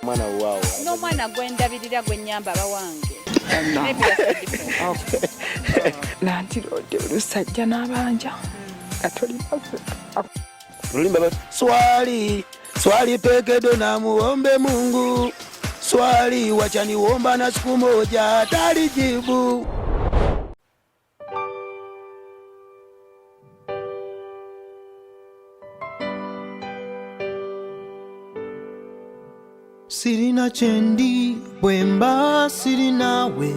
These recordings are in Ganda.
Omwana waawo. N'omwana gwendabirira gwe nnyamba abawange. Nantirodde olusajja n'abanja nga tolinaze. Lulimba swali swali pekedo na muombe Mungu swali wachaniomba na siku moja atalijibu. Sirina kyendi bwemba sirinawe,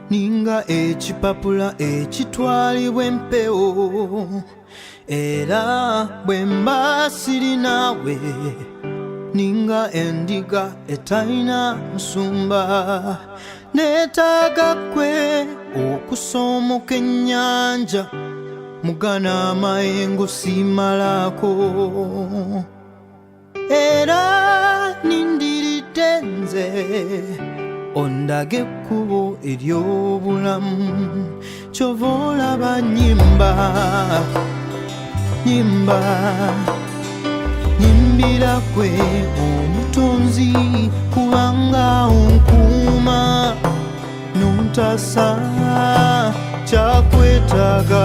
ninga ekipapula ekitwalibwa empewo. Era bwemba sirinawe, ninga endiga etalina musumba. Neetaaga kwe okusomoka ennyanja mugana amayengo simalaako. Era nindiridde nze ondage ekkubo ery'obulamu, kyova olaba nyimba nyimba nyimbira kwe omutonzi, kubanga onkuuma nontasa kyakwetaaga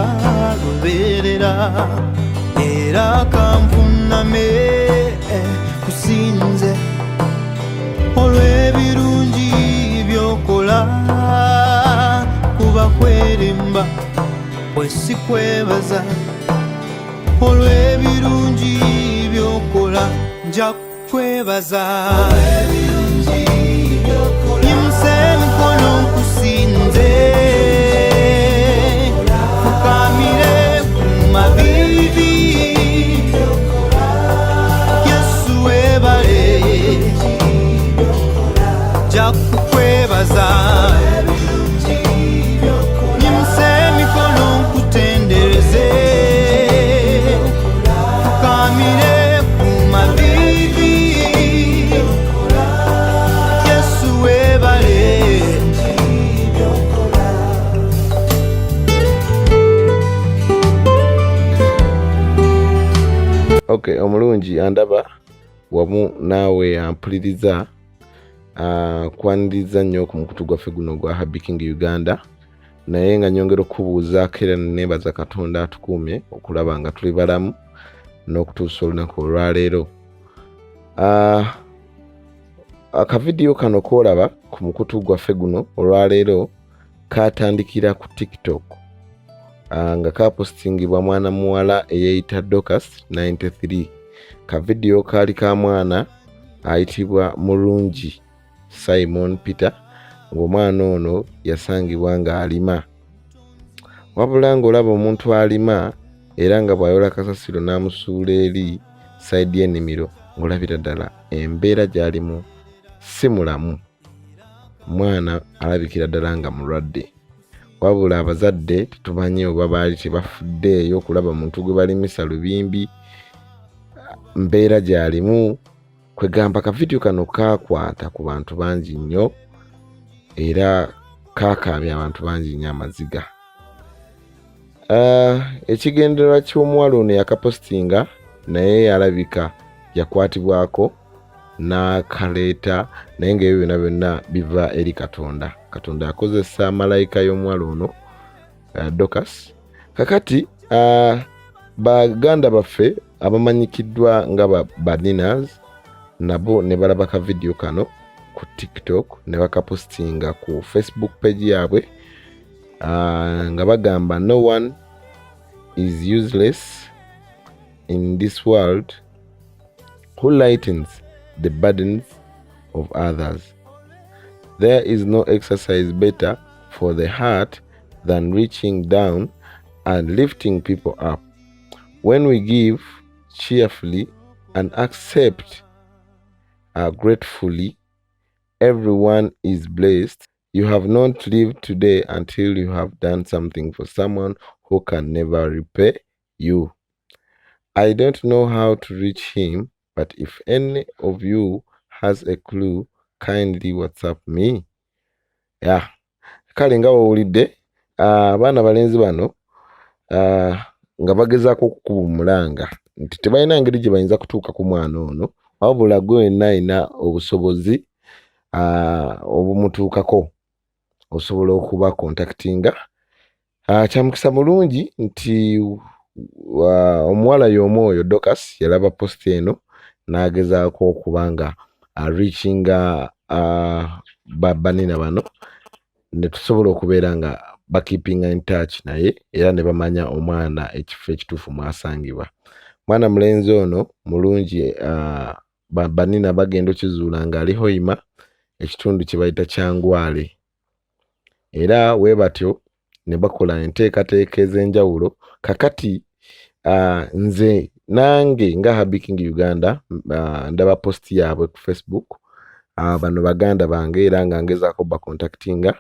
lubeerera. Era kanvuname kusinze olw'ebirungi byokola, kuba kwerimba bwe sikwebaza olw'ebirungi byokola. Nja kwebaza, nyimuse emikono nkusinze, fukamire ku mavivi. Yesu webale, nja kukwebaza, nyimuse emikono nkutendereze, fukamire ku mavivi. Yesu webale. Okay, omulungi andaba wamu naawe ampuliriza, kwaniriza nnyo ku mukutu gwaffe guno gwa Happy King Uganda. Naye nga nyongera okukubuuzaako era nebaza Katonda atukuumye okulaba nga tuli balamu n'okutuusa olunaku olwaleero. Akavidiyo kano koolaba ku mukutu gwaffe guno olwaleero katandikira ku TikTok, nga kapostingibwa mwana muwala eyeeyita Dorcas 93. Kavidiyo kaali ka mwana ayitibwa Mulungi Simon Peter, ng'omwana ono yasangibwa ng'alima, wabula ng'olaba omuntu alima era nga bw'ayola kasasiro n'amusuula eri sayidi y'ennimiro, ng'olabira ddala embeera gy'alimu si mulamu. Mwana alabikira ddala nga mulwadde, wabula abazadde tetumanyi oba baali tebafuddeeyo okulaba muntu gwe balimisa lubimbi mbeera gy'alimu. Kwegamba kavidiyo kano kakwata ku bantu bangi nnyo era kakaabya abantu bangi nnyo amaziga. Ekigendererwa ky'omuwala ono yakapositinga naye alabika yakwatibwako n'akaleeta, naye ng'ebyo byonna byonna biva eri Katonda. Katonda yakozesa malayika y'omuwala ono, Dorcas. Kakati baganda baffe abamanyikiddwa nga ba Baninas nabo ne balaba ka vidiyo kano ku TikTok ne bakapostinga ku Facebook page yaabwe, nga bagamba, "No one is useless in this world who lightens the burdens of others. There is no exercise better for the heart than reaching down and lifting people up. When we give cheerfully and accept gratefully, everyone is blessed. You have not lived today until you have done something for someone who can never repay you. I don't know how to reach him, but if any of you has a clue, kindly WhatsApp me." Yeah. Kale nga wowulidde, abaana balenzi bano nga bagezaako okukuba omulanga nti tebalina ngeri gye bayinza kutuuka ku mwana ono. Wabula gwe wenna alina obusobozi obumutuukako osobola okuba contactinga. Kyamukisa mulungi nti omuwala y'omu oyo Dorcas yalaba post eno n'agezaako okuba nga areachinga babanina bano ne tusobola okubeera nga bakeepinga in touch naye era ne bamanya omwana ekifo ekituufu mw'asangibwa. Mwana mulenzi ono mulungi, banina bagenda okizuula ng'ali Hoima, ekitundu kye bayita Kyangwale. Era we batyo ne bakola enteekateeka ez'enjawulo. Kakati nze nange nga Happy King Uganda ndaba post yaabwe ku Facebook. Bano baganda bange era nga ngezaako bacontactinga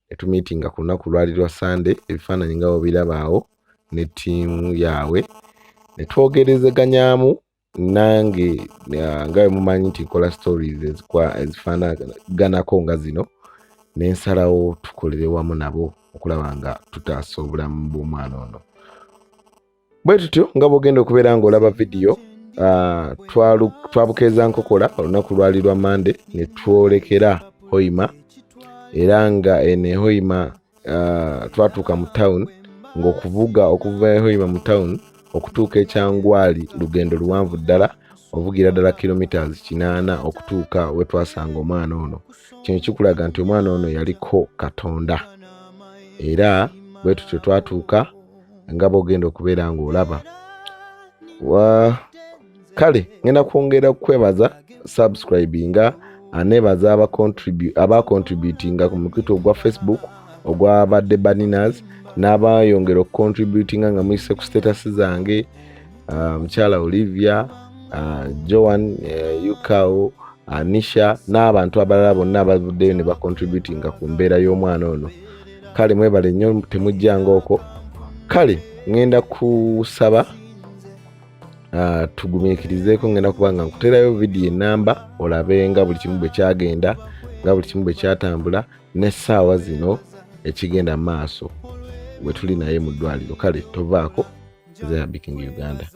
ne tumeetinga ku lunaku lwali lwa Sunday, ebifaananyi nga bw'obiraba awo ne ttiimu yaabwe ne twogerezeganyaamu. Nange nga bwe mumanyi nti nkola stories ezifaanaganako nga zino, ne nsalawo tukolere wamu nabo okulaba nga tutaasa obulamu bw'omwana ono. Bwe tutyo nga bw'ogenda okubeera ng'olaba vidiyo, twabukeeza nkokola olunaku lwali lwa Mande ne twolekera Hoima, era nga eno e Hoima twatuuka mu town, ng'okuvuga okuva e Hoima mu town okutuuka e Kyangwali lugendo luwanvu ddala, ovugira ddala kilometers 80 okutuuka we twasanga omwana ono. Kino kikulaga nti omwana ono yaliko Katonda. Era bwe tutyo twatuuka nga bw'ogenda okubeera ng'olaba. Kale ngenda kwongera kukwebaza subscribinga, aneebaza abacontributinga ku mukutu ogwa Facebook ogwabadde Baninas n'abayongera okucontributinga nga muyise ku status zange, mukyala Olivia, Joan, Yukao, Anisha n'abantu abalala bonna abavuddeyo ne bacontributinga ku mbeera y'omwana ono. Kale mwebale nnyo, temujjanga okwo. Kale ŋŋenda kusaba tugumiikirizeeko, ŋŋenda kuba nga nkuteerayo vidiyo ennamba olabe nga buli kimu bwe kyagenda, nga buli kimu bwe kyatambula n'essaawa zino ekigenda mu maaso we tuli naye mu ddwaliro. Kale tovaako, nze Happy King Uganda.